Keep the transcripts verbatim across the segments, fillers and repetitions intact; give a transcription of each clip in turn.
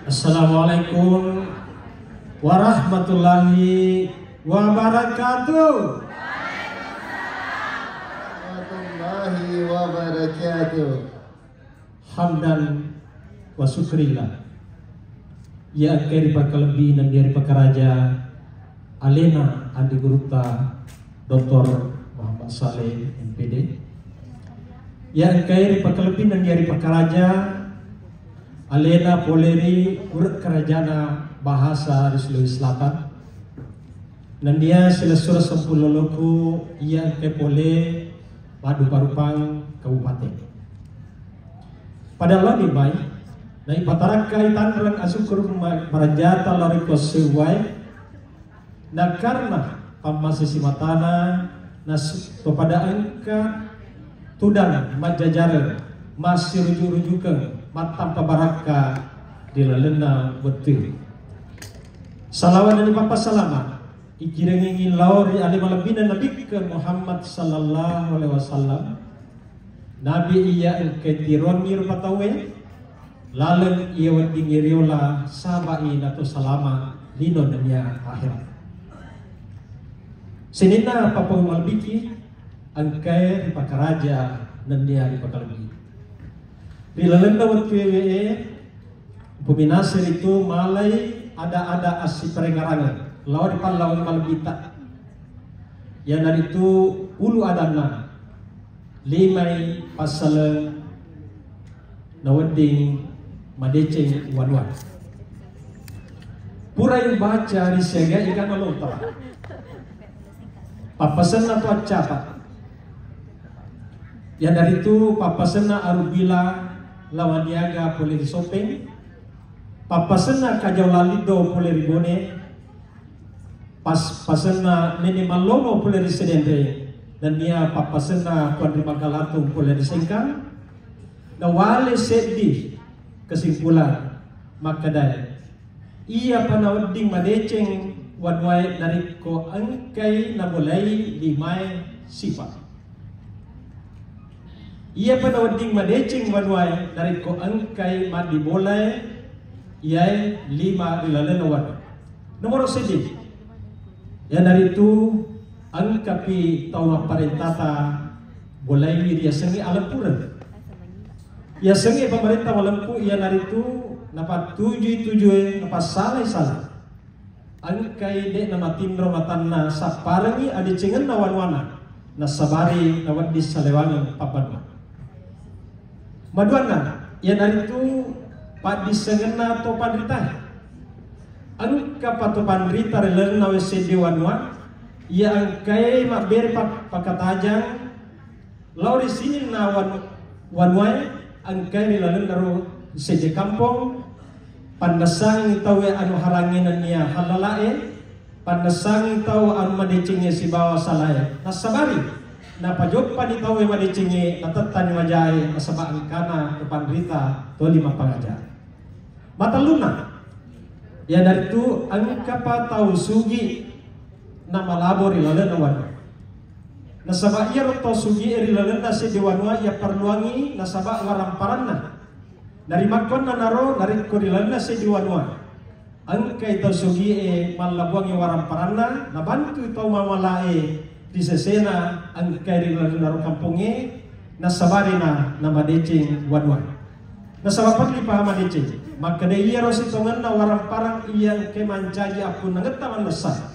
Assalamualaikum warahmatullahi wabarakatuh. Warahmatullahi wabarakatuh. Hamdan wa syukrillah. Iya engkae ripakalebbi nennia ripakaraja alena Andi Gurutta Doktor Muhammad Saleh, M P D. Iya engkae ripakalebbi nennia ripakaraja alena pole ri Pura Kerajana Bahasa ri Sulawesi Selatan. Nennia silessureng sempuloloku iya engkae pole maddupa-rupang kabupaten. Pada laoni mai, naipatarakkai tanreng asukkuru ma-, maranjata lao ri ko seuwae, na karna pammase simatana, na su-, topada engka tudang majjajareng, massiruju-rujukeng, mattampa barakka ri lalenna wettu. Salawat dan pappasalama ikirengengi lao ri ale malebbina Nabikke Muhammad sallallahu alaihi wasallam. Nabi iya engkae tiroangngi rupa tauwe laleng iya weddingnge riola sabai nato salama lino nennia akhirat. Sininna papau malebbiki engkae ripakaraja nennia ripakalebbi. Ri lalenna wettu ewe e, Upominaseng ritu malai ada-ada assiparengarangeng lao ri pallawang malebbita. Iyanaritu ulu adanna, limai passaleng nawedding madeceng wanua. Purai ubaca ri siaga igana lontara. Pappasenna to accata. Iyanaritu pappasenna Arubila Lawaniaga pole ri Sopeng, pappasenna Kajau Laliddo pole ri Bone, pas-, pasenna Nene Mallono pole ri Sedenreng, nennia pappasenna Puang ri Magalatung pole ri Sengkang, nawale seddi kesimpulan makkedae. Iyapa nawedding madeceng wanuae narekko engkai nabolai limae sipa. Iyapa nawedding madeceng wanuae narekko engkai maddi bolae iyae lima ri lalenna wanu. Nomoro seddi, iyanaritu engkapi tau mapparentata bolaiwi riasengnge alempureng. Yasengnge pamarenta malempu iyanaritu napattujui tujue napassalai sala. Engkai de' namatinro matanna sapparengngi adecengenna wanuana, nasabari nawedding salewangeng pabbanna. Maduanna, iyanaritu paddissengenna to panritae. Engkapa to panrita ri lalenna wae seddi wanua, iya engkae mabbere pak-, pakatajang lao ri sininna wan-, wanuae engkae ri lalenna ro seddi kampong, pannessang tauwe anu harangnge nennia hallala'e, pannessang tau anu madecengnge sibawa salae, nassabari napajoppani tauwe madecengnge natettani wajae nasaba engkana to panrita toli mappangaja. Matellunna, iyanaritu engkapa tau sugi namalabo ri lalenna wanua. Nasaba iyaro tau sugie ri lalenna seddi wanua iya parelluangngi nasaba waramparanna. Narimakkuannanaro narekko ri lalenna seddi wanua engkai tau sugie mallaboangngi waramparanna, nabantui tau mamalae ri sesena engkai ri lalenna ro kampongnge, nasabarina namadeceng wanua. Nasaba perlu dipahami madeceng, makkeda iyaro sitongenna waramparang iya engkae mancaji appunnangetta mannessa,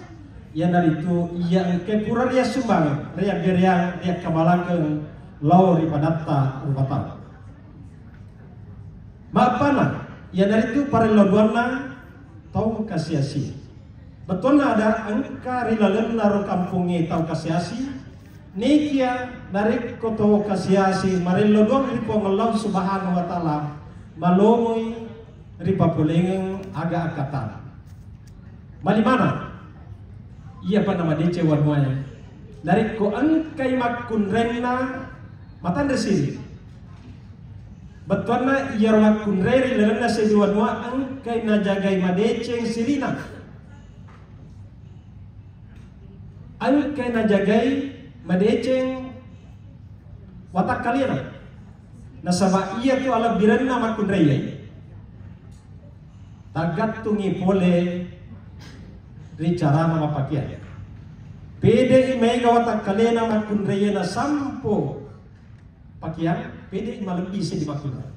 iyanaritu iya engkae pura riassumbangeng, riabbereang, riakkabalakeng lao ri padatta rupa tau. Mappana, iyanaritu parello duanna tau kasi-asi. Bettuanna ada engka ri lalenna ro kampongnge tau kasi-asi, nekia narekko tau kasi-asi marello duang ri Puang Allah Subhanahu wa Ta'ala, malomoi ripapolengeng aga akkatana. Malimana, iyapa namadeceng wanuae narekko engkai makkunrainna matanre siri. Bettuanna iyaro makkunrai ri lalenna seddi wanua engkai najagai madeceng sirina. Engkai najagai madeceng watakkalena. Nasaba iyatu alebbirenna makkunraiye. Aggattungngi pole ri carana mappakeang. Pede' maega watakkalena makkunraie nasampo pakeang, pede' malebbi seddi makkunrai.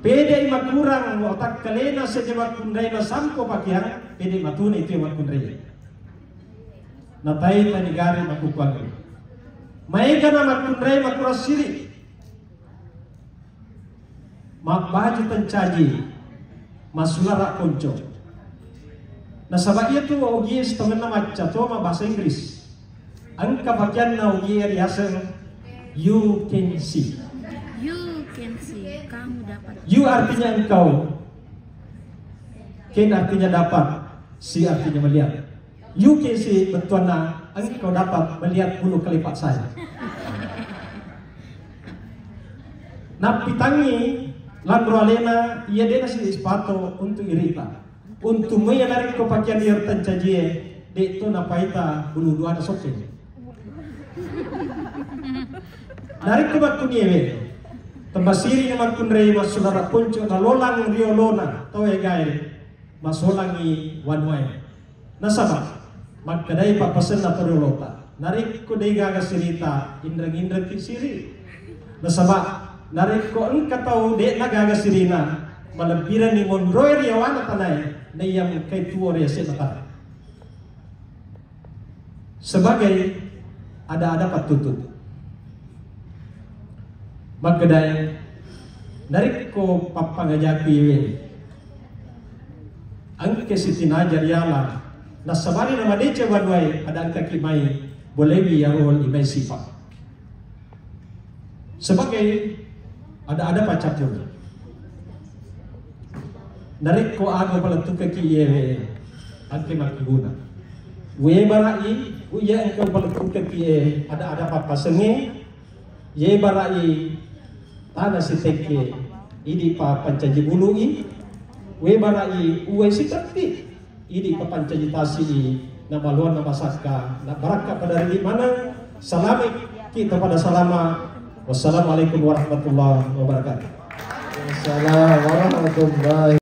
Pede' makurang watakkalena seddi makkunrai nasampo pakeang, pede' matuna itu makkunrai. Nataita nigare makkukkuangnge. Maega na makkunrai makurang siri'. Mabbaji tencaji, masulara ponco. Nasaba iyatu ogie sitongenna macca to mabbahasa Inggris. Engka pakeanna ogie riaseng "You can see." You can see, kamu dapat. You artinya engkau. Can artinya dapat. See artinya melihat. You can see bettuanna engkau dapat melihat bulu kelopak saya. Nappitangngi lanro alena, iya de' nasi sepatu untuk irita. Untuk muia narekko pakeang iyaro tencajie, de' to napaita bulu duana sokke. Narekko makkuniewe, temmasiri makkunrai massulara ponco nalolang riolona tau egae, masolangi wanuae. Nasaba makkedai pappasenna to riolota, narekko de' gaga sirita, inreng-inrekki siri. Nasaba narekko engka tau de' nagaga sirina, malebbirenni monroe ri yawana tanae, naiya mengkai tuo ri yase'na tana. Sebagai ada-ada pattutu. Makkedai, narekko pappangajaku iwe, engke sitinaja riala, nasabari namadeceng wanuae, pada engkaki mai bolewi iyaro limai sifa. Sebagai ada-ada paccappur. Narekko aga palettukaki iyewe, engke makkeguna. Webara'i, uya engka palettukaki e ada-ada pappasengnge, yebara'i tana sitekke, idi pa pancaji bulu'i, webara'i uwai sitetti, idi papancaji tasi'i, na maluanna masakka, na barakka pada ridi maneng. Salami kita pada salama. Wassalamualaikum warahmatullahi wabarakatuh. Assalamualaikum warahmatullahi